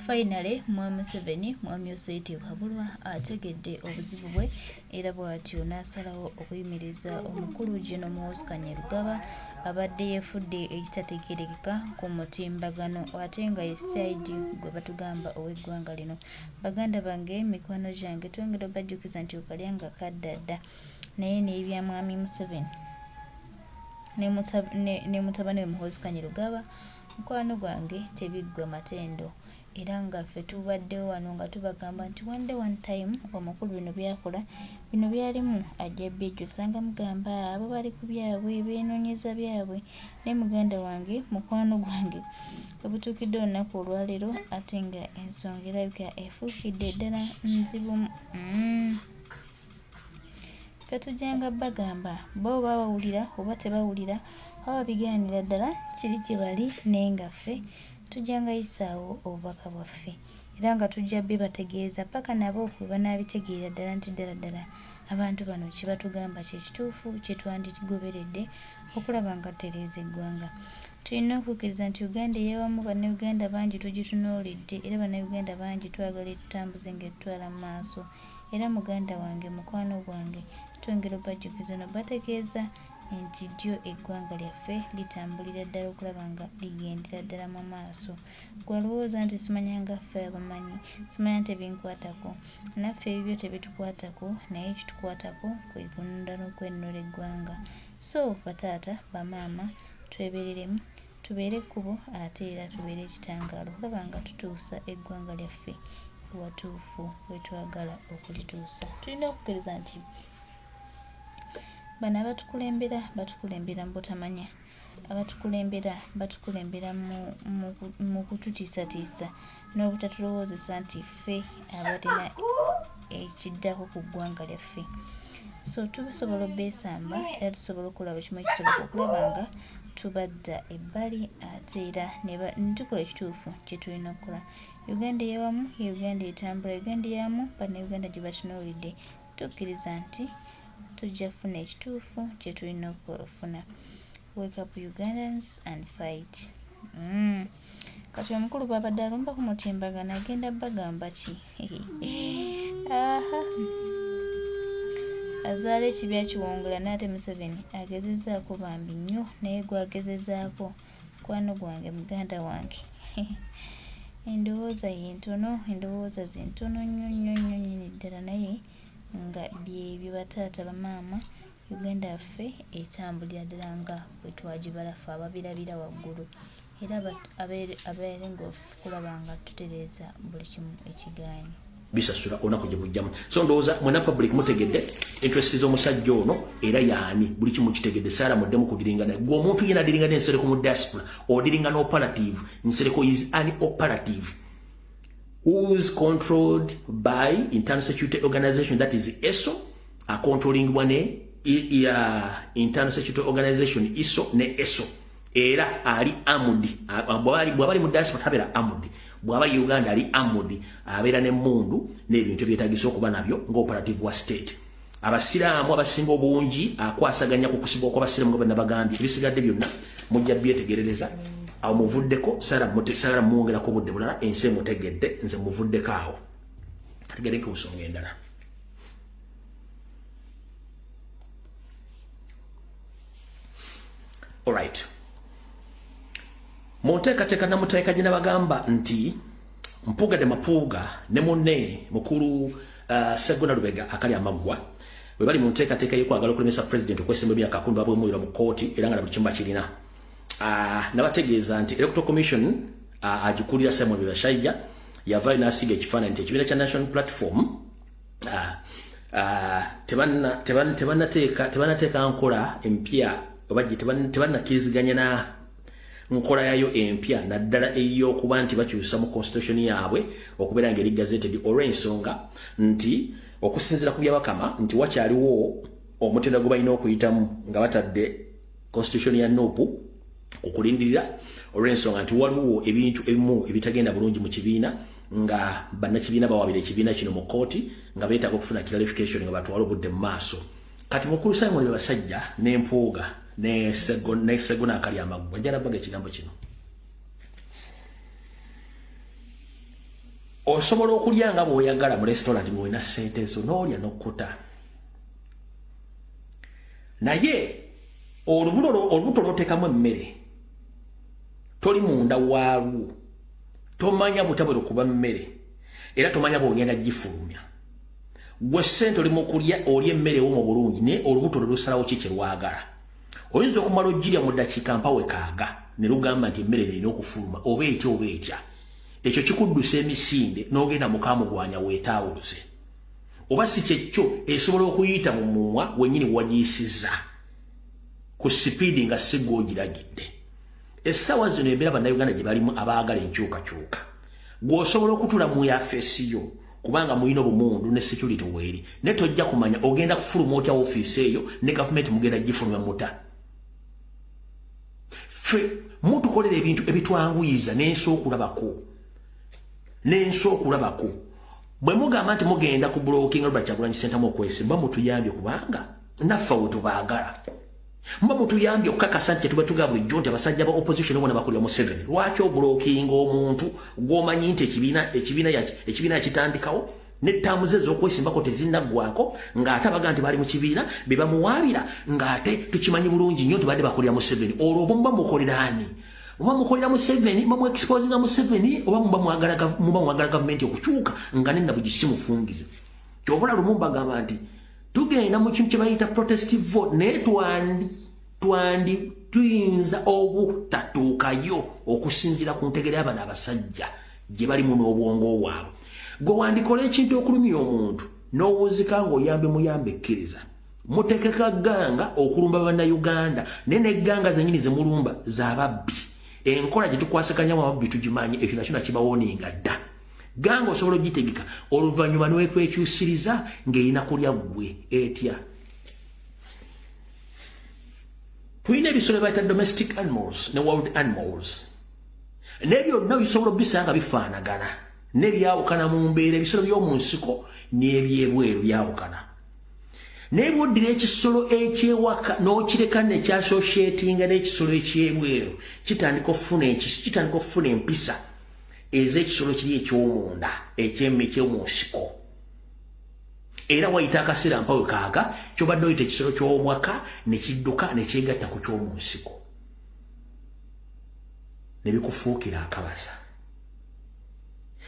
Finally Mwami Museveni Mwami Oseiti Buhabulwa ategedde obuzibu bwe era bw'atyo n'asalawo okuyimiriza omukulu Gen. Muhoozi Kainerugaba abadde yeefudde ekitategeerekeka ku mutimbagano ate nga ye CID gwe batugamba ow'eggwanga lino. Baganda bange, mikwano gyange, twongera obajjukiza nti okalya nga kadda dda naye n'ebya Mwami Museveni ne mutabani we Muhoozi Kainerugaba mukwano gwange tebiggwa matendo era nga ffe tubaddewo wano nga tubagamba nti one day one time omukulu bino byakola bino byalimu ajja byejjusa nga mugamba abo bali ku byabwe beenoonyeza byabwe naye muganda wange mukwano gwange webutuukidde olunaku olwaleero ate nga ensonga erabika efuukidde ddala nzibu. Ffe tujjanga bagamba bo oba bawulira oba tebawulira oba babigaanira ddala kiri gye bali naye nga ffe tujjanga yisaawo obubaka bwaffe era nga tujja bibategeeza paka nabo bwe banaabitegeerera ddala nti ddala ddala abantu bano kye batugamba kye kituufu kye twandigoberedde okulaba nga tutereeza eggwanga. Tulina okukkiriza nti Uganda ey'awamu Bannayuganda bangi tugitunuulidde era Bannayuganda bangi twagala etutambuze ng'etutwala mu maaso. Era muganda wange, mukwano gwange, twongera obajjukiza n'obategeeza nti ddyo eggwanga lyaffe litambulira ddala okulaba nga ligendera ddala mu maaso. Ggwe alowooza nti simanya nga ffe abamanyi, simanya tebinkwatako. Naffe ebibyo tebitukwatako naye ekitukwatako kwe kununda n'okwenunula eggwanga. So bataata, bamaama twebereremu, tubeere ekkubo ate era tubeere ekitangaala okulaba nga tutuusa eggwanga lyaffe watuufu wetwagala okulituusa. Tulina okukkiriza nti bano abatukulembera batukulembera mu butamanya, abatukulembera batukulembera mu kututiisatiisa n'obutatulowoozesa nti ffe abalina ekiddako ku ggwanga lyaffe. So tusobola obeesamba era tusobola okukola buli kimu ekisoboka okulaba nga tubadda ebbali ate era ne tukola ekituufu kye tulina okukola. Uganda eyawamu ye Uganda etambula, Uganda eyawamu Bannayuganda gye batunuulidde. Tukkiriza nti tujja kufuna ekituufu kye tulina okufuna. Wake up Ugandans and fight. Kati omukulu bw'abadde alumba ku mutimbagano agenda bagamba ki? Aha. Azaala ekibi akiwongula n'ate Museveni agezezzaako bambi nnyo naye gwagezezaako mukwano gwange muganda wange. Endowooza ye ntono, endowooza ze ntono nnyo nnyo nnyo nnyini ddala naye nga byebyo bataata bamaama Uganda yaffe etambulira ddala nga bwe twagibala ffe ababirabira waggulu era abeerengofu kulaba nga tutereeza buli kimu ekigaanyi. Bisasula olunaku gye bujjamu. So ndowooza mwena public mutegedde interest z'omusajja ono era yaani buli kimu kitegedde. Saala muddemu kudiringa naye. Gwe omuntu yena adiringa n'Nsereko mu diaspora, odiringa n'operative. Nsereko is an operative who's controlled by Internal Security Organization, that is ESO, acontrollingibwa ne Internal Security Organization ISO ne ESO. Era ali armed, bw'aba ali mu diaspora tabeera armed, bw'aba Uganda ali armed, abeera n'emmundu n'ebintu ebyetagisa okuba nabyo ng'operative wa state. Abasiraamu abasinga obungi akwasaganya ku kusibwa kw'abasiraamu nga bannabagambye. Ebisigadde byonna mujja byetegerereza awo. Muvuddeko saala muwongerako obudde bulala, ensi emutegedde. Nze muvuddeko awo, kategereke ku nsonga endala. Alright, mu nteekateeka namuteeka gye nabagamba nti Mpuuga de Mapuuga ne munne mukulu Ssegona Lubega akali amaggwa bwe bali mu nteekateeka y'okwagala okulemesa president okwesemba emyaka 10 babwemuyirwa mu kkooti era nga na buli kimu bakirina. Nabategeeza nti Electoral Commission agikulira Simon Byabashaija yavaayo n'asiga ekifaananyi nti ekibiina kya National Platform tebanateeka nkola empya oba tebannakkiriziganya na nkola yayo empya, naddala ey'okuba nti bakyusa mu constitution yaabwe okubeera nga eri gazetted, olw'ensonga nti okusinziira ku byabakama nti wakyaliwo omutendera gwe balina okuyitamu nga batadde constitution ya NUP ku kulindirira, olw'ensonga nti waliwo ebintu ebimu ebitagenda bulungi mu kibiina nga bannakibiina bawabira ekibiina kino mu kkooti nga beetaaga okufuna clarification nga batwale obudde mu maaso. Kati mukulu Simon Basajja ne Mpuuga ne Ssegona akali amaggwa njala baga ekigambo kino. Osobola okulya nga bw'oyagala mu restaurant ng'olina ssente zo n'olya n'okkuta, naye olubuto lw'oteekamu emmere toli munda waalwo, tomanya butya bwe lukuba mmere, era tomanya bw'ogenda gifulumya. Gwe ssente oli mu kulya, olya emmere ewoma bulungi, naye olubuto lwe lusalawo ki kye lwagala. Oyinza okumala ogirya mu ddakiika mpawe kaaga ne lugamba nti emmere erina okufuluma oba etya oba etya. Ekyo kikuddusa emisinde n'ogenda mu kamugwanya weetaawuluze. Oba si kyekyo, esobola okuyita mu mumwa wennyini wagiyisizza ku sipiidi nga si gwe ogiragidde. Essaawa zino embeera Bannayuganda gye balimu abaagala enkyukakyuka, gw'osobola okutula mu yafeesi yo kubanga mulina obumundu ne security weeri, naye tojja kumanya ogenda kufuluma otya ofiisi eyo ne gavumenti mugenda gifulumya muta. Ffe mutukolera ebintu ebitwanguyiza n'ensi okulabako. Bwe mugamba nti mugenda ku blocking Robert Kyagulanyi Ssentamu okwesimba, mutuyambye kubanga naffe we tubaagala. Muba mutuyambye okukakasa nti kyetuba tugamba bulijjo nti abasajja ba opposition bona bakulira Museveni. Lwaki oblockinga omuntu gw'omanyi nti ekibiina yakitandikawo ne ttaamu ze ez'okwesimbako tezinnaggwako, ng'ate abaga nti bali mu kibiina be bamuwaabira, ng'ate tukimanyi bulungi nnyo nti badde bakolera Museveni? Olwo oba muba mukolera ani? Muba mukolera Museveni, muba mu exposinga Museveni, oba muba mwagala gavumenti okukyuka nga nenna bugisi mufungize? Kyova lumu mbagamba nti tugenda mu kintu kye bayita protestive vote, naye twandi tuyinza obutatuukayo okusinziira ku ntegera y'abano abasajja gye balimu n'obwongo bwabwe. Gwe wandikola ekintu okulumya omuntu n'owuzika ng'oyambe muyambe, ekkiriza mutekeka ganga okulumba Bannayuganda, naye n'egganga zennyini ze mulumba z'ababbi. Enkola gye tukwasaganyamu ababbi tugimanyi, ekyo nakyo nakibawoninga dda. Ganga osobola ogitegeka oluvannyuma n'wekwekyusiriza ng'erina kulya ggwe etya. Tulina ebisolo bayita domestic animals ne wild animals, naye byonna bisobola obisanga bifaanagana ne byawukana mu mbeera. Ebisolo by'omu nsiko n'ebyebweru byawukana, naye bw'oddira ekisolo ekyewaka n'okireka nekyassociatinga n'ekisolo ekyebweru, kitandika okufuna empisa ez'ekisolo kiri eky'omunda eky'omu nsiko. Era wayita akaseera mpawe kaaga, kyobadde oyita ekisolo ky'omwaka ne kidduka ne kyegatta ku ky'omu nsiko ne bikufuukira akabasa.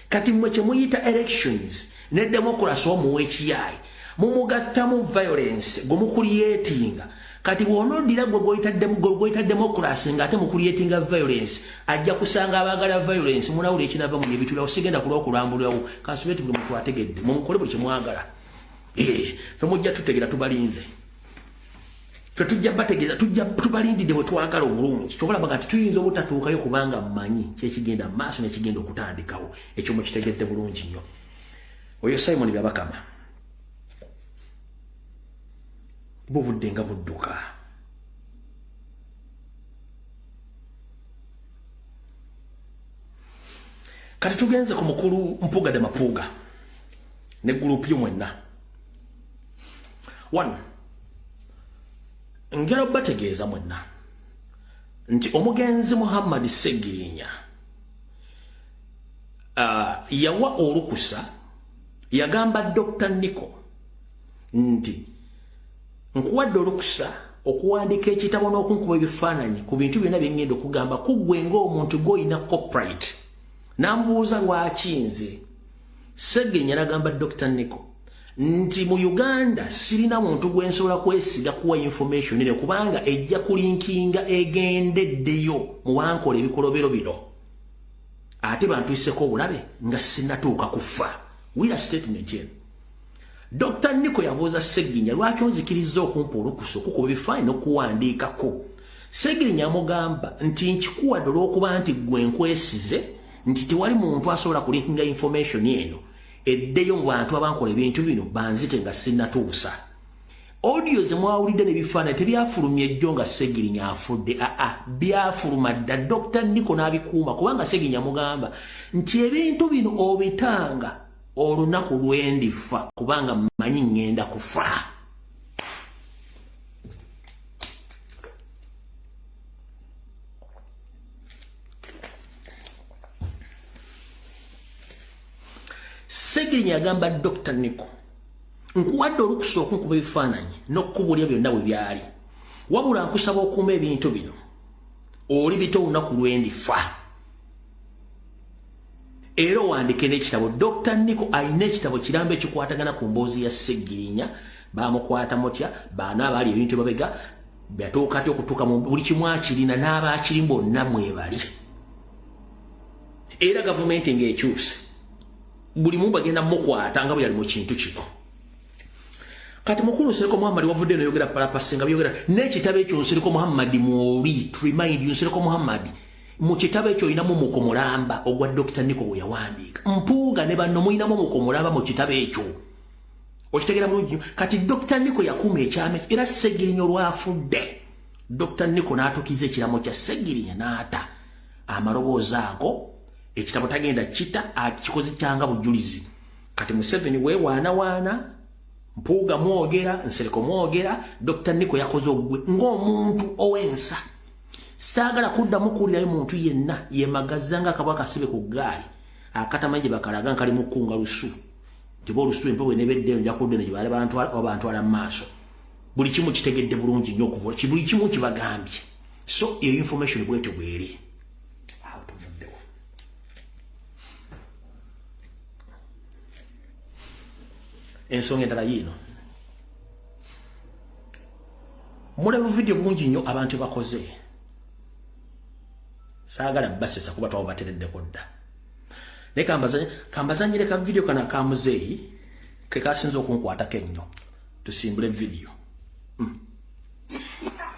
Kati mmwe kye muyita elections ne democracy omuwa ekiyaayi mumugattamu violence gwe mucreatinga. Kati bw'onoddira gwe gwoyita democracy ng'ate mucreatinga violence, ajja kusanga abaagala violence. Munawula ekinava mu ebitulawo. Sigenda kulwa okulambulirawo, kansubire ti buli muntu ategedde. Mumukole buli kyemwagala, fe mujja tutegera, tubalinze. Fe tujja bategeeza, tujja tubalindidde we twagala obulungi. Kyobalabaga nti tuyinza obutatuukayo kubanga mmanyi kyekigenda mu maaso nekigenda okutandikawo. Ekyo mukitegedde bulungi nnyo. Oyo Simon Byabakama, bubudde nga budduka. Kati tugenze ku mukulu Mpuga de Mapuga ne group yo mwenna. One, njala bategeeza mwenna nti omugenzi Muhammad Segirinya yawa olukusa, yagamba Dr. Nico nti nkuwadde olukusa okuwandiika ekitabo n'okunkuba ebifaananyi ku bintu byonna bye ŋŋenda okugamba ku ggwe ng'omuntu gw'olina copyright. Nambuuza lwaki nze Segenya. Nagamba Dr. Nico nti mu Uganda sirina muntu gwe nsobola kwesiga kuwa information eno, kubanga ejja kulinkinga egendeddeyo mu bankola ebikolobero bino, ate bantuiseko obulabe nga sinnatuuka kufa. Wira statement eno. Dr. Nico yabuuza Segirinya, lwaki onzikiriza okumpa olukusa okukuba ebifaananyi n'okuwandiikako? Segirinya amugamba nti nkikuwadde olw'okuba nti ggwe nkwesize nti tewali muntu asobola kulinkinga information eno eddeyo mu bantu abankola ebintu bino banzite nga sinnatuusa. Audio ze mwawulidde n'ebifaananyi tebyafulumya ejjo nga Segirinya afudde, aa, byafuluma dda. Dr. Nico n'abikuuma kubanga Segirinya mugamba nti ebintu bino obitanga olunaku lwendifa, kubanga mmanyi ŋŋenda kufa. Segirinya yagamba Dr. Nico, nkuwadde olukusa okunkuba ebifaananyi n'okukubuulira byonna bwe byali, wabula nkusaba okuuma ebintu bino oli bita olunaku lwendifa, era owandike n'ekitabo. Dr. Nico alina ekitabo kiramba ekikwatagana ku mboozi ya Segirinya. Bamukwata mutya, baana abaali ebintu babega byatuuka atya okutuuka mu buli kimu akirina n'abaakiri bonna mwebali. Era gavumenti ng'ekyuse buli mu bagenda mukwata nga bwe yali mu kintu kino. Kati mukulu Nsereko Muhammad wavudde noyogera palapasi nga byogera n'ekitabo ekyo. Nsereko Muhammad mwoli, to remind you, Nsereko Muhammad, mu kitabo ekyo olinamu muko mulamba ogwa Dr. Nico bwe yawandiika. Mpuuga ne banno mulinamu muko mulamba mu kitabo ekyo, okitegera bulungi nnyo. Kati Dr. Nico yakuuma ekyama ekyo, era Segirinya olwafudde Dr. Nico n'atukiza ekiramo kya Segirinya n'ata amaloboozi ago. Ekitabo tagenda kita, akikoze kyanga bujulizi. Kati Museveni weewaanawaana, Mpuuga mwogera, Nsereko mwogera, Dr. Nico yakoze ogwe ng'omuntu ow'ensa. Saagala kuddamu kuwulirayo muntu yenna yemagaza nga akabwa akasibe ku ggaali akatamanyi gye bakalaga nkali mu kkunga lusu nti ba olusu empewo enebeddeyo nja kudda eno gye baali bantwala oba bantwala mu maaso. Buli kimu kitegedde bulungi nnyo okuva buli kimu kibagambye. So eyo information bwetyo bweri awo tuvuddewo. Ensonga endala yiino, mulaba vidiyo bungi nnyo abantu bakoze. Saagala basesa kuba twabo batereddeko dda, naye kambazanyire ka vidiyo kano aka muzeeyi ke kasinza okunkwatako ennyo. Tusimbule vidiyo.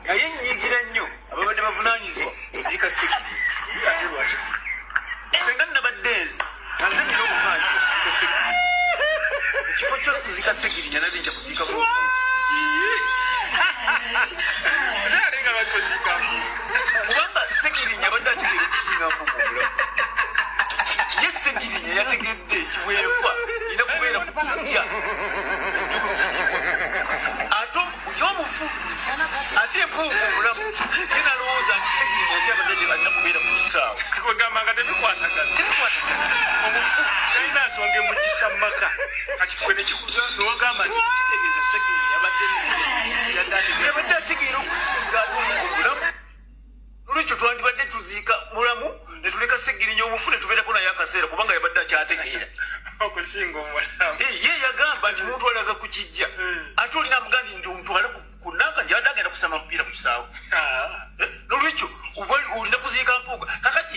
Naye nyiigira nnyo ababadde bavunaanyizibwa okuziika Segirinya. Ate lwaki senga nabadde nze nga nze nina obuvunaanyizibwa okuziika Segirinya, ekifo ky'okuziika Segirinya nabye nja kuziika Mpuuga. Kubanga Segirinya abadde ategeera okusinga Mpuuga obulamu. Ye Segirinya yategedde ekibwefa nina kubeera ku kijja ate ye omufu, ate Mpuuga omulamu ye nalowooza nti Segirinya ate abadde alina kubeera ku kisaawe. Kwegamba nga tebikwatagana. Tebikwatagana. Omufu talina nsonga emugisa mu maka. Kati gwe nekikuza nogamba nti kitegeeza Segirinya yabadde yabadde ategeera okusinga omulamu. Olwekyo twandibadde tuziika mulamu ne tuleka Segirinya omufu ne tubeerako naye akaseera, kubanga yabadde akyategeera okusinga omulamu. Ye yagamba nti muntu alaga ku kijja, ate olina amugaa nti omutwale ku nanka gyabadde agenda kusamba mupiira ku kisaawe. Nolwekyo olina kuziika Mpuuga. Kakati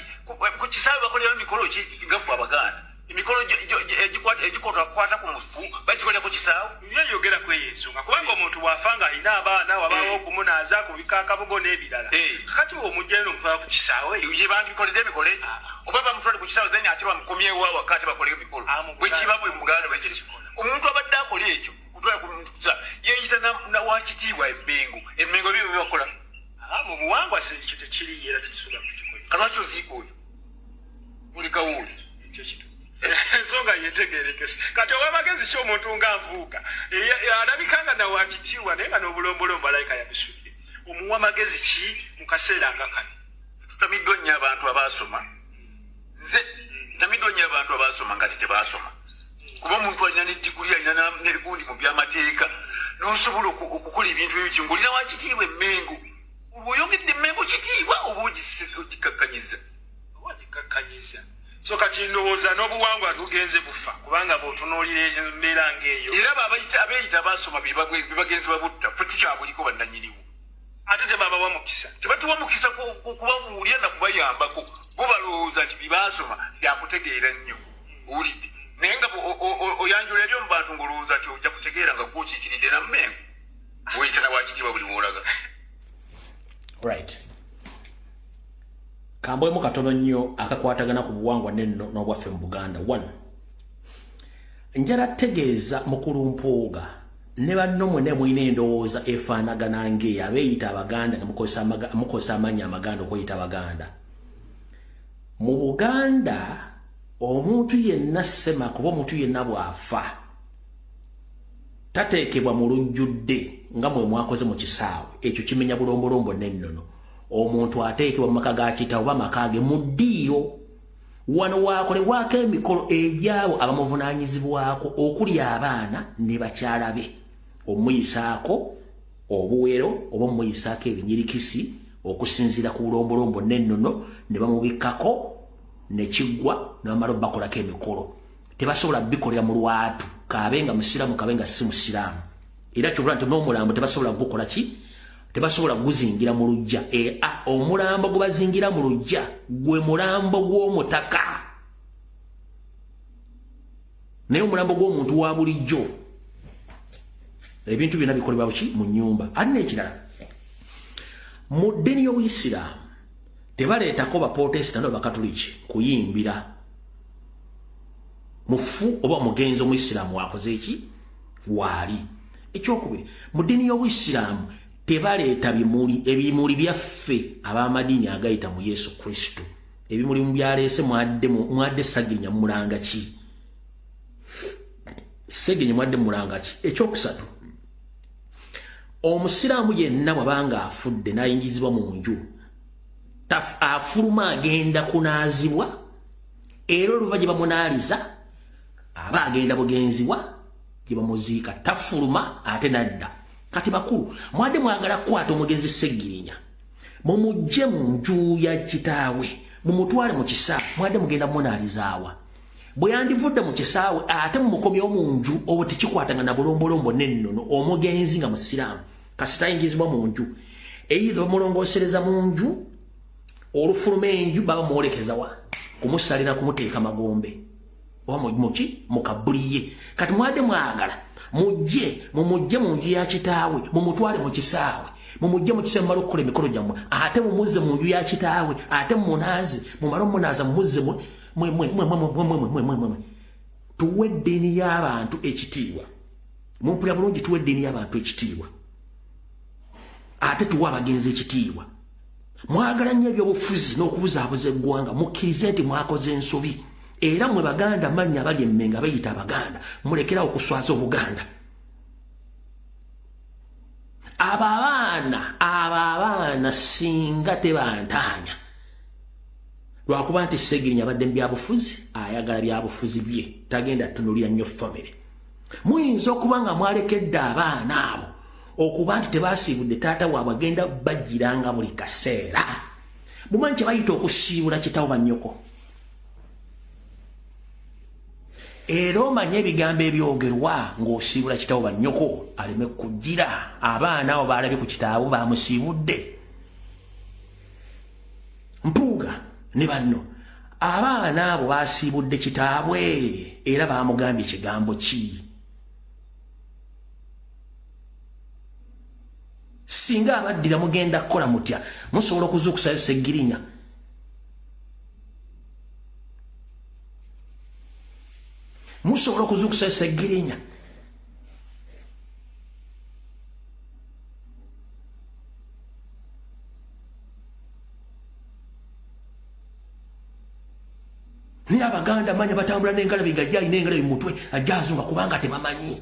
ku kisaawe bakolerayo mikolo ki? Gafu Abaganda emikolo egikwata ku mufu bagikolera ku kisaawe. Yeyogera ku eyo ensonga, kubanga omuntu bw'afa nga alina abaana wabaawo okumunaaza, kubika akabugo n'ebirala. Kakati omugjayo nomutwala ku kisaawe? Ye bandikoledde emikolo egyo, oba bamutwale ku kisaawe, then ate bamukomyewo awaka ate bakoleyo emikolo. Bwekiba bwe muganda bwekiri, omuntu abadde akola ekyo kutwala ku muntu kusa yeeyita wakitiibwa Emmengo. Emmengo byo byebakola. Mu buwangwa ekyo tekiriyo era tetusobola kukikola. Kalwaki oziika oyo mulekawo oli? Ekyo kituufu, ensonga yetegerekese. Kati ow'amagezi ki omuntu nga Mpuuga alabika nga nawakitiibwa naye nga n'obulombolombo alayika yabisudde, omuwa magezi ki mu kaseera nga kano? Tutamiddwa nnyo abantu abaasoma. Nze ntamiddwa nnyo abantu abaasoma nga tebaasoma, kuba omuntu alina ne diguli, alina negundi mu byamateeka, n'osobola okukola ebintu ebyo ngaolina wakitiibwa Emmengo. Oyongedde Emmengo kitiibwa oba ogikakkanyiza? Oba ogikakkanyiza. So kati ndowooza n'obuwangwa tugenze bufa, kubanga bw'otunuulira embeera ng'eyo. Era abeeyita abaasoma bebagenzi babutta, ffe tukyabuliko bannannyiniwo. Ate tebabawa mukisa. Tebatuwa mukisa kubabuulira na kubayambako. Bo balowooza nti byebaasoma byakutegeera nnyo, owulidde? Naye nga oyanjula ebyo mu bantu ng'olowooza nti ojja kutegeera nga gwokiikiridde Nammengo, oyita nawakitiibwa buli woolaga. Right, kambwemu katono nnyo akakwatagana ku buwangwa nenno n'obwaffe mu Buganda. One, njala tegeeza mukulu Mpuuga ne banno mwene mulina endowooza efaanagana ng'eyo, abeeyita Abaganda ne mukozesa amannya Amaganda okweyita Abaganda. Mu Buganda omuntu yenna sema kuba omuntu yenna bw'afa tateekebwa mu lujjudde nga mwe mwakoze mu kisaawe. Ekyo kimenya bulombolombo n'ennono. Omuntu ateekebwa mu maka ga kitaawe oba maka ge mu ddiiro. Wano wakolebwako emikolo egyabo abamuvunaanyizibwako okuli abaana ne bakyala be, omuyisaako obuwero oba omuyisaako ebinyirikisi okusinziira ku bulombolombo n'ennono, ne bamubikkako ne kiggwa ne bamala obbakolako emikolo. Tebasobola bikolera mu lwatu, kabe nga musiraamu kabe nga si musiraamu. Era kyovula nti n'omulambo tebasobola gukola ki, tebasobola guzingira mu luggya. Omulambo gwe bazingira mu luggya gwe mulambo gw'omutaka, naye omulambo gw'omuntu wa bulijjo ebintu byonna bikolebwa buki mu nnyumba. Ate n'ekirala, mu ddiini y'Obuyisiraamu tebaleetako baprotestant oba bakatuliki kuyimbira mufu oba omugenzi omuyisiraamu wakoze eki waali. Ekyokubiri, mu ddiini y'Obuyisiraamu tebaleeta bimuli, ebimuli byaffe ab'amadiini agayita mu Yesu Kristo. Ebimuli mubyaleese mwadde Ssegirinya mumulanga ki? Ssegirinya mwadde mumulanga ki? Ekyokusatu, omusiraamu yenna bw'abanga afudde n'ayingizibwa mu nju, afuluma agenda kunaazibwa, era oluva gye bamunaaliza aba agenda bugenzibwa gye bamuziika, tafuluma ate n'adda. Kati bakulu, mwadde mwagala kukwata omugenzi Ssegirinya mumugye mu nju ya kitaawe mumutwale mu kisaawe, mwadde mugenda munaalizaawa? Bwe yandivudde mu kisaawe ate mumukomyewo mu nju, obwo tekikwatanga na bulombolombo n'ennono. Omugenzi nga musiraamu kasita ayingizibwa mu nju, either bamulongoosereza mu nju, olufuluma enju baba mwolekeza wa kumusalira kumuteeka magombe oba muki mu kabuli ye. Kati mwadde mwagala mujje mumujje mu nju ya kitaawe mumutwale mu kisaawe, mumujje mu kisaawe mumale okukola emikolo gyammwe, ate mumuzze mu nju ya kitaawe, ate mumunaaze, mumale omunaaza mumuzze mwe mwe mwe mwe mwe mwe mwe mwe mwe. Tuwe eddiini y'abantu ekitiibwa. Mumpulira bulungi, tuwe eddiini y'abantu ekitiibwa, ate tuwe abagenzi ekitiibwa. Mwagala nnyo ebyobufuzi n'okubuzaabuza eggwanga, mukkirize nti mwakoze ensobi. Era mwe Baganda mannya abali Emmengo abeeyita Abaganda, mulekerawo okuswaza Obuganda. Abo abaana singa tebantaanya lwakuba nti Ssegirinya abadde mu byabufuzi, ayagala byabufuzi bye, tagenda tunuulira nnyo famire. Muyinza okuba nga mwalekedde abaana abo okuba nti tebasiibudde taata waabwe, agenda bajjiranga buli kaseera. Mumanyi kye bayita okusiibula kitawo bannyoko? Era omanye ebigambo ebyogerwa ng'osiibula kitawo bannyoko aleme kujjira. Abaana abo baalabye ku kitaabwe bamusiibudde. Mpuuga ne banno, abaana abo basiibudde kitaabwe era bamugambye kigambo ki? Singa abaddira mugenda kukola mutya? Musobola okuzuukusayo Ssegirinya? Musobola okuzuukusayo Ssegirinya? Naye Abaganda manya batambula n'engalabi nga ajja alina engalabi mu mutwe, ajja azunga kubanga tebamanyi.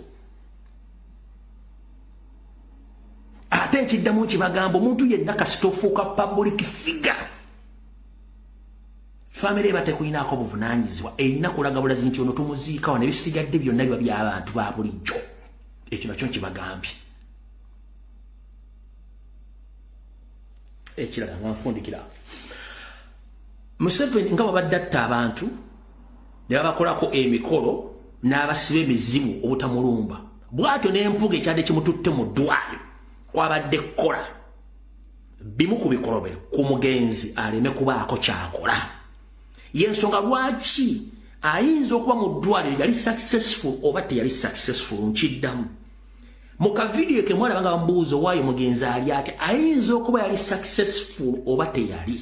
Ate nkiddamu nkibagamba, omuntu yenna kasita ofuuka public figure, famire eba tekulinako buvunaanyizibwa, erina kulaga bulazi nti ono tumuziikawo, nebisigadde byonna biba by'abantu ba bulijjo. Ekyo nakyo nkibagambye. Ekirala nga nfundikira, Museveni nga babadde atta abantu ne babakolako emikolo n'abasiba emizimu obutamulumba, bw'atyo n'empuga ekyadde kimututte mu ddwaliro kwabadde kukola bimu ku bikolobero ku mugenzi aleme kubaako kyakola. Yensonga lwaki ayinza okuba mu ddwaliro yali successful oba teyali successful. Nkiddamu, mu kavidiyo ke mwalaba nga bamubuuza owaayo mugenzi ali ate, ayinza okuba yali successful oba teyali,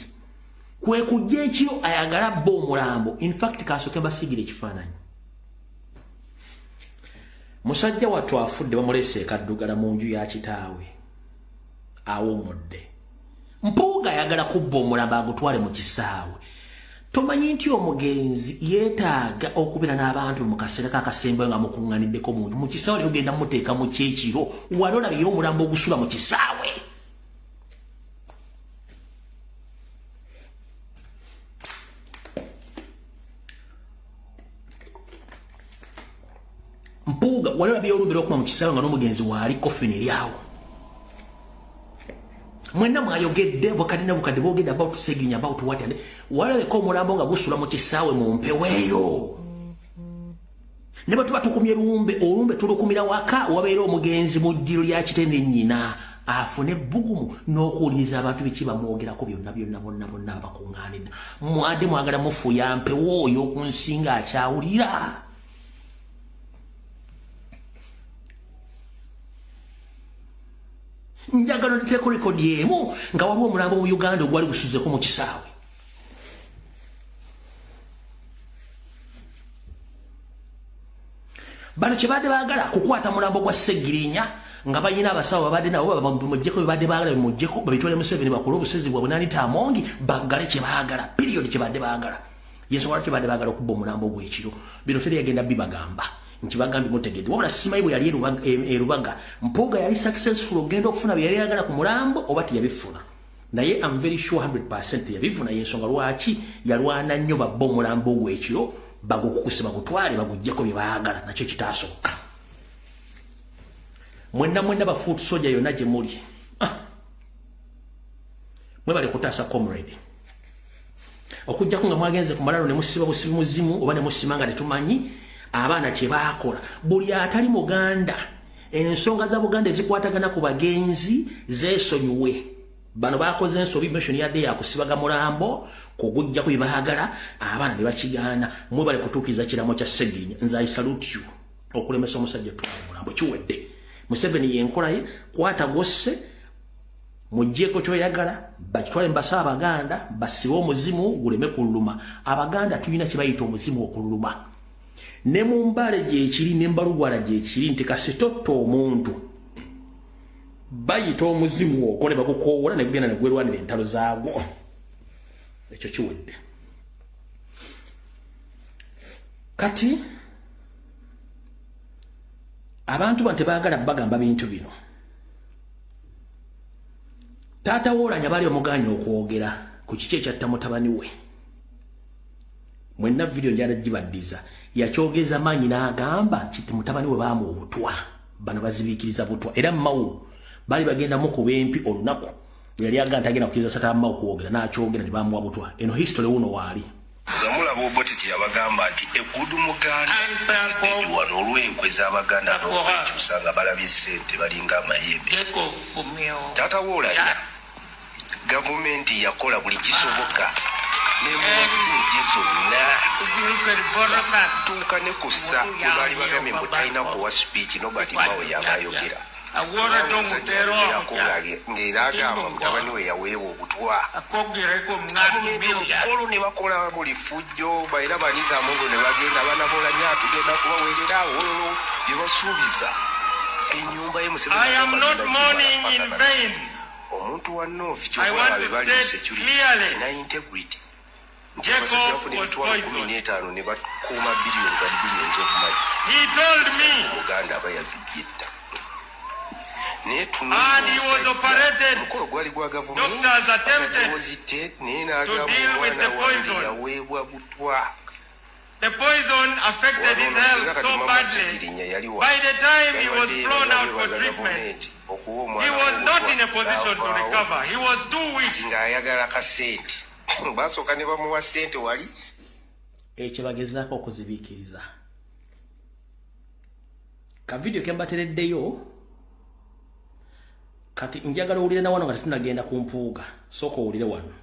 kwe kujja ekiro ayagala bba omulambo. In fact, kasooke mbasiigira ekifaananyi. Musajja wattu afudde, bamuleese ekaddugala mu nju ya kitaawe, awummudde. Mpuuga ayagala kubba omulambo agutwale mu kisaawe. Tomanyi nti omugenzi yeetaaga okubeera n'abantu mu kaseera kakasembayo nga mukuŋŋaniddeko mu nju? Mu kisaawe ogenda muteeka mu kyekiro, wali olabiyo omulambo ogusula mu kisaawe? Mpuuga wali olabye olumbe lwokuma mu kisaawe nga n'omugenzi waali coffin eri awo. Mwenna mwayogedde bukadde na bukadde boogedde about Segirinya, about what and walabeko omulambo nga gusula mu kisaawe mu mpewo eyo. Ne bwe tuba tukumye lumbe, olumbe tulukumira waka wabeera omugenzi mu ddiro lya kitene nnyina afune ebbugumu n'okuwuliriza abantu biki bamwogerako byonna byonna bonna bonna abakuŋŋaanidde. Mwadde mwagala mufuya mpewo oyo ku nsi ng'akyawulira. Njagala nteeko rekodi emu nga waliwo omulambo mu Uganda ogwali gusuzeko mu kisaawe. Bano kye badde baagala kukwata mulambo gwa Ssegirinya nga balina abasawo babadde nabo bamuggyeko bye badde baagala bimuggyeko babitwale Museveni bakole obusezi bwabwe n'Anita Amongi baggale kye baagala period kye badde baagala. Yensonga lwaki badde baagala okubba omulambo ogw'ekiro. Bino teri yagenda bibagamba nti bagambye mutegedde. Wabula simanyi bwe yali e Rubaga Mpuuga yali successful okugenda okufuna bye yali ayagala ku mulambo oba teyabifuna. Naye I'm very sure 100% yabifuna. Yensonga lwaki yalwana nnyo babba omulambo ogw'ekiro bagukukuse bagutwale baguggyeko bye baagala nakyo kitaasoboka. Mwenna mwenna ba foot soldier yonna gye muli. Mwebale kutaasa comrade. Okujjako nga mwagenze ku malalo ne musiba busibi muzimu oba ne musima nga tetumanyi abaana kye baakola. Buli atali Muganda ensonga za Buganda ezikwatagana ku bagenzi zeesonyiwe. Bano baakoze ensobi, mission yadde yakusibaga mulambo kugujjako bye baagala, abaana ne bakigaana. Mwebale kutuukiriza kiramo kya Ssegirinya. Nze I salute you okulemesa omusajja twala omulambo kiwedde. Museveni yenkola ye kwata gosse muggyeko ky'oyagala bakitwale mbasa Abaganda basibe omuzimu guleme kululuma. Abaganda tulina kye bayita omuzimu okululuma. Ne mu Mbale gyekiri ne Mbalugwala gyekiri nti kasitotta omuntu bayita omuzimu ogwo ne bagukoowoola ne gugenda ne gwerwanira entalo zaagwo. Ekyo kiwedde. Kati abantu bano tebaagala bagamba bintu bino. Taata Woolanya baali bamugaanye okwogera ku kiki ekyatta mutabani we. Mwenna vidiyo njala gibaddiza. Yakyogeza maanyi n'agamba kiti mutabani we baamuwa obutwa. Bano bazibiikiriza butwa. Era Mao baali bagenda mukuba empi olunaku yali agamba nti agenda kukkiriza Sata Mao kwogera n'akyogera ne bamuwa butwa. Eno history wuno waali. Zamulaba Obote kye yabagamba nti egudu Muganda wano olw'enkwe z'Abaganda n'okwekyusa nga balabye ssente balinga amayembe. Taata Woolanya gavumenti yakola buli kisoboka n'emuwa ssente zonna tuuka ne ku ssa we baali bagambye mbu talina kuwa sipiiki Norbert Mao yaba ayogera. Omusajja ng'era agamba mutabani we yaweebwa obutwa. Gavumenti omukolo ne bakola buli ffujjo era Anita Amongo ne bagenda abaana b'Olanya tugenda kubaweerera wololo bye basuubiza ennyumba ye Museveni. I am not mourning in vain. Omuntu wa North I ky'okulaba want be to bali mu state security clearly na integrity nti Jacob abasajja bafuna was emitwalo kumi poisoned. n'etaano ne bakuuma billions and billions of money. He told me Omuganda aba yazibye dda. Naye And he was operated. omukolo gwali gwa gavumenti Doctors attempted atawozite naye to n'agamba deal with omwana the wange poison. yaweebwa butwa. The poison affected his Wano health singa kati so Mama badly. Ssegirinya yali wa- By the time he was yabadde flown out for yeebaza treatment, gavumenti okuwa he omwana was we not obutwa in a position to n'avaawo. recover. He was too weak. Ng'ayagala kasente basooka ne bamuwa ssente wali ekyo bagezaako okuzibiikiriza. Ka vidiyo ke mbatereddeyo kati njagala owulire na wano nga tetunagenda ku Mpuuga. Sooka owulire wano.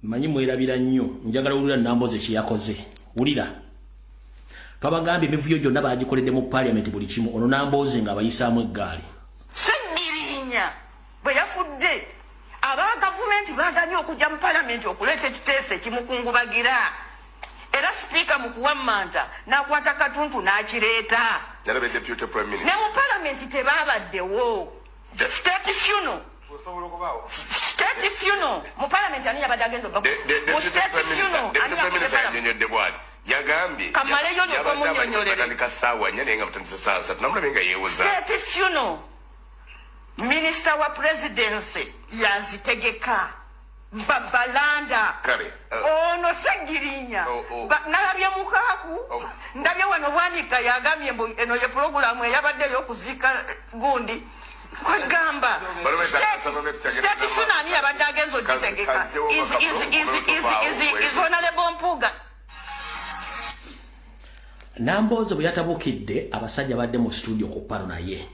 Mmanyi mwerabira nnyo, njagala owulira Nambooze kye yakoze. Wulira. Twabagambye emivuyo gyonna baagikoledde mu parliament buli kimu. Ono Nambooze ng'abayisaamu eggaali. Ssegirinya bwe yafudde aba gavumenti baaganye okujja mu palamenti okuleeta ekiteeso ekimukungubagira era sipiika mu kuwammanta n'akwata katuntu n'akireeta. Nalabye Deputy Prime Ne Minister. mu palamenti tebaabaddewo. State funeral. State funeral mu palamenti ani yabadde agenda obba mu Deputy state Prime Minister, funeral Deputy ani Prime yakudde Minister palamenti? yannyonnyodde bw'ati. Yagambye Kamaleyo yabadde amanyi n'omunnyonnyolere. batandika ssaawa 4 naye nga batandise ssaawa 3 namulabye nga yeewoza. State funeral minisita wa presidency yazitegeka. Babalanda ono Ssegirinya nalabye mukaaku, ndabye wano Bwanika yagambye mbu eno ye pulogulaamu eyabadde ey'okuziika gundi. Kwegamba state funani yabadde agenza ogitegeka is Honorable Mpuuga. Nambooze bwe yatabukidde abasajja badde mu studio ku pano, naye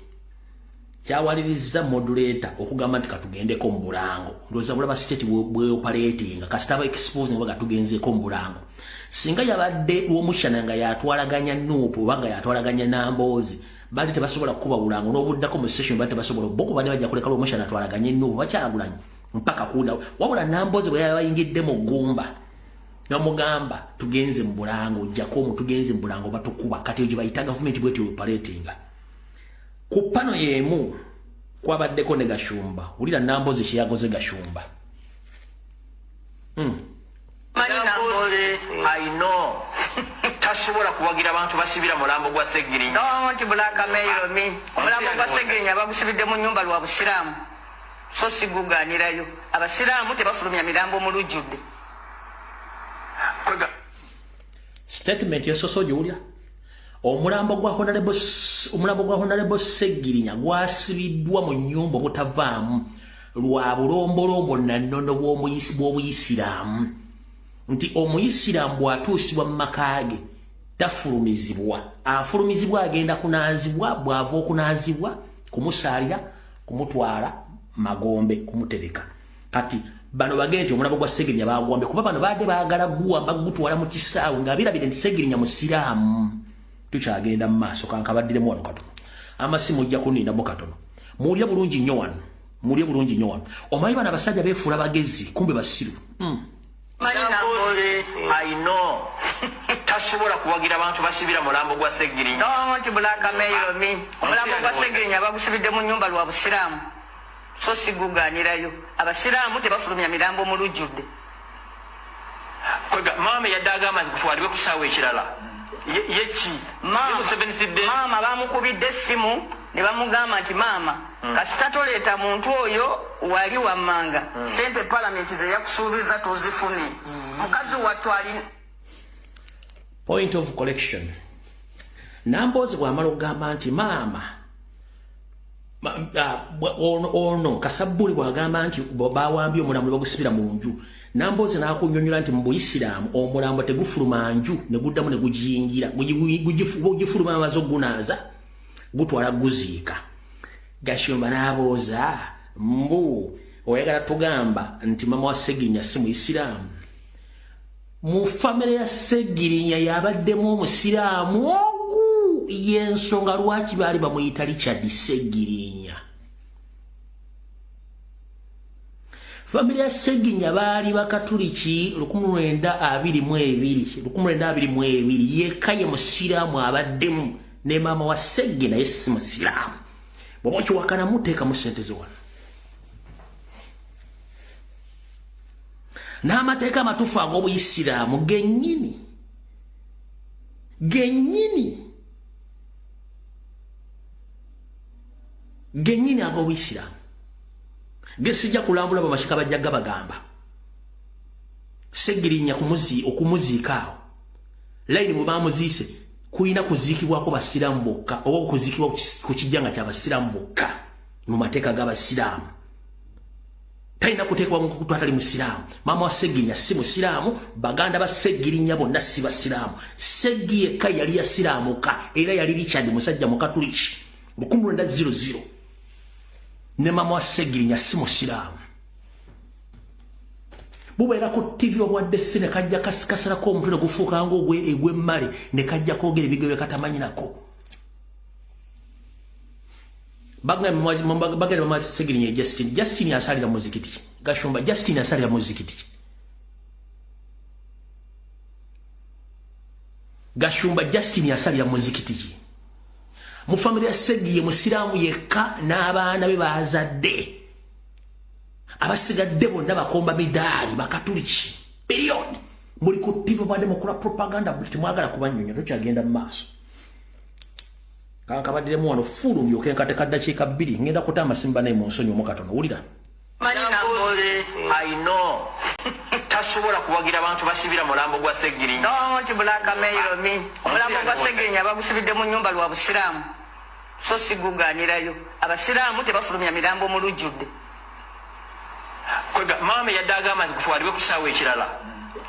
kyawaliriza moderator okugamba nti katugendeko mu bulango. Ndowooza bulaba state bweoperatinga kasita aba expose nga katugenzeeko mu bulango. Singa yabadde Lwomushana nga yatwalaganya NUP oba nga yatwalaganya Nambooze, bali tebasobola kukuba bulango n'obuddako mu session, bali tebasobola boko, bali bajja kuleka Lwomushana atwalaganye NUP bakyagulanye mpaka kunda. Wabula Nambooze bwe yabayingidde mu ggumba namugamba tugenze mu bulango, ojjako omu tugenze mu bulango batukuba. Kati eyo gye bayita gavumenti bwetyo operatinga. Ku pano y'emu kwabaddeko ne Gashumba. Wulira Nambooze kyeyakoze Gashumba. Namboze I know tasobola kuwagira abantu basibira mulambo gwa Ssegirinya. Don't blackmail me. Omulambo gwa Ssegirinya bagusibidde mu nnyumba lwa busiraamu, so sigugaanirayo. Abasiraamu tebafulumya mirambo mu lujjudde. Statement yasoose ogiwulira. Omulambo gwa Honorable Ssegirinya gwasibiddwa mu nnyumba obutavaamu lwa bulombolombo nannono bw'obuyisiraamu, nti omuyisiraamu bw'atuusibwa mu maka ge tafulumizibwa, afulumizibwa agenda kunaazibwa, bw'ava okunaazibwa kumusaalira, kumutwala magombe kumutereka. Kati bano bagende nti omulambo gwa Ssegirinya bagwambye kuba bano baadde baagala guwamba gutwala mu kisaawe nga birabire nti Ssegirinya musiraamu. Tukyagenda mu maaso, kankabaddiremu wano katono, amasimu ojja kunindamu katono. Muwulire bulungi nnyo wano, muwulire bulungi nnyo wano. Omanyi bano abasajja beefuula bagezi, kumbe basiru. Namboze I know tasobola kuwagira abantu basibira mulambo gwa Ssegirinya. Don't blackmail me. Omulambo gwa Ssegirinya bagusibidde mu nnyumba lwa busiraamu, so sigugaanirayo. Abasiraamu tebafulumya mirambo mu lujjudde. Kwega maama yadde agamba nti kutwalibwe ku ssaawa ekirala ye ki? Maama bamukubidde essimu ne bamugamba nti maama, kasita toleeta muntu oyo wali wammanga, sente palamenti ze yakusuubiza tozifune. Mukazi wattu ali Point of correction: Namboozi bw'amala okugamba nti maama ono Kasabbuli bw'agamba nti bawambye omulambo ne bagusibira mu nju, Namboozi n'akunnyonnyola nti mu buyisiraamu omulambo tegufuluma nju ne guddamu ne gugiyingira, gugifuluma amaze ogunaaza gutwala guziika. Gashumba n'abuuza mbu oyagala tugamba nti mama wa Segirinya si muyisiraamu? Mu famire ya Segirinya yabaddemu omusiraamu ogu, yensonga lwaki baali bamuyita Richard Segirinya. Famire ya Segirinya baali bakatuliki 1922, 1922. Yekka ye musiraamu abaddemu, ne maama wa Segge naye si musiraamu. Bw'oba okiwakanamu, teekamu sente zo wano. N'amateeka amatuufu ag'obuyisiraamu gennyini gennyini gennyini ag'obuyisiraamu gesijja kulambula, bamashika bajja gabagamba. Segirinya okumuziika awo layini bwe bamuziise kulina kuziikibwako basiraamu bokka oba okuziikibwa ku kijja nga kyabasiraamu bokka. Mu mateeka g'abasiraamu talina kuteekebwa mu kutu atali musiraamu. Maama wa Segirinya si musiraamu, baganda ba Segirinya bonna si basiraamu. Seggi yekka yali yasiraamuka era yali Richard, musajja mukatuliki 1900. Ne maama wa Segirinya si musiraamu. Bubeera ku TV obwadde si ne kajja kasalako omutwe ne gufuuka nga egw'emmale ne kajja kwogera ebigo bye katamanyinako. Bagenda mama Segirinya Justin, Justin asalira muzikiti. Gashumba, Justin asalira muzikiti. Gashumba, Justin asalira muzikiti. Mu family ya Segi ye musiraamu yekka n'abaana be bazadde. Abasigadde bonna bakomba midaali, bakatuliki, period. Muli ku TV bwadde mukola propaganda, buli temwagala kubannyonnyola. Tokyagenda mu maaso, kankabaddiremu wano fuulu ndyoke nkate kaddakiika 2. Ngenda kuta amasimba naye mu nsonyi omu katono. Wulira. I know. Tasobola kuwagira bantu basibira mulambo gwa Segirinya. Don't blackmail me. Omulambo gwa Segirinya bagusibidde mu nyumba lwa busiraamu, so siguganirayo. Abasiraamu tebafulumya mirambo mu lujjudde. Kwega maama yadde agamba nti kutwalibwe ku kisaawe ekirala.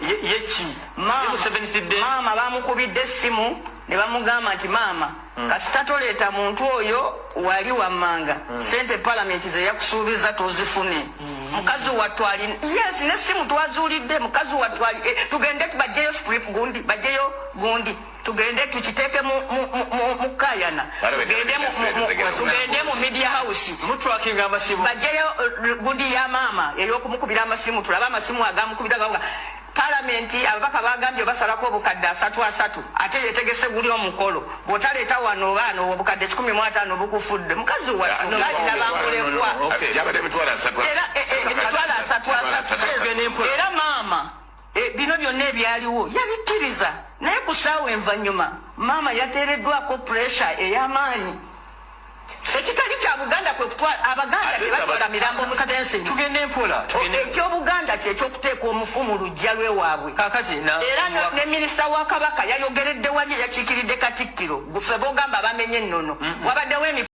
Ye ki? Maama bamukubidde essimu ne bamugamba nti maama, kasita toleeta muntu oyo wali wammanga, sente palamenti ze yakusuubiza tozifune. Mukazi wattu ali, yes, nessimu twazuulidde. Mukazi wattu ali, tugende bajjeyo script gundi, bajjeyo gundi, tugende tukiteeke mu kayana, tugende mu media house. Mutwakinga amasimu. Bajjeyo gundi ya maama ey'okumukubira amasimu, tulabe amasimu agamukubira gavuga palamenti. Ababaka bagambye basalako obukadde asatu asatu, ate yetegese guli omukolo. Bw'otaleeta wano obaana obukadde 150 bukufudde. Mukazi wattu ng'alina bamulekwa. Yabadde 30,000. Era 30,000 asatu. Era maama, bino byonna ebyaliwo yabikkiriza, naye ku ssaawa envannyuma maama yateereddwako pressure ey'amaanyi ekitali kya Buganda, kwe kutwala Abaganda tebatwala mirambo mu sense. Tugende mpola. Ekyobuganda kyekyokuteeka omufu mu luggya lwewaabwe. Kakati Era ne minisita wa Kabaka yayogeredde wali, yakiikiridde Katikkiro. Gufe bogamba bamenye ennono, wabaddewo.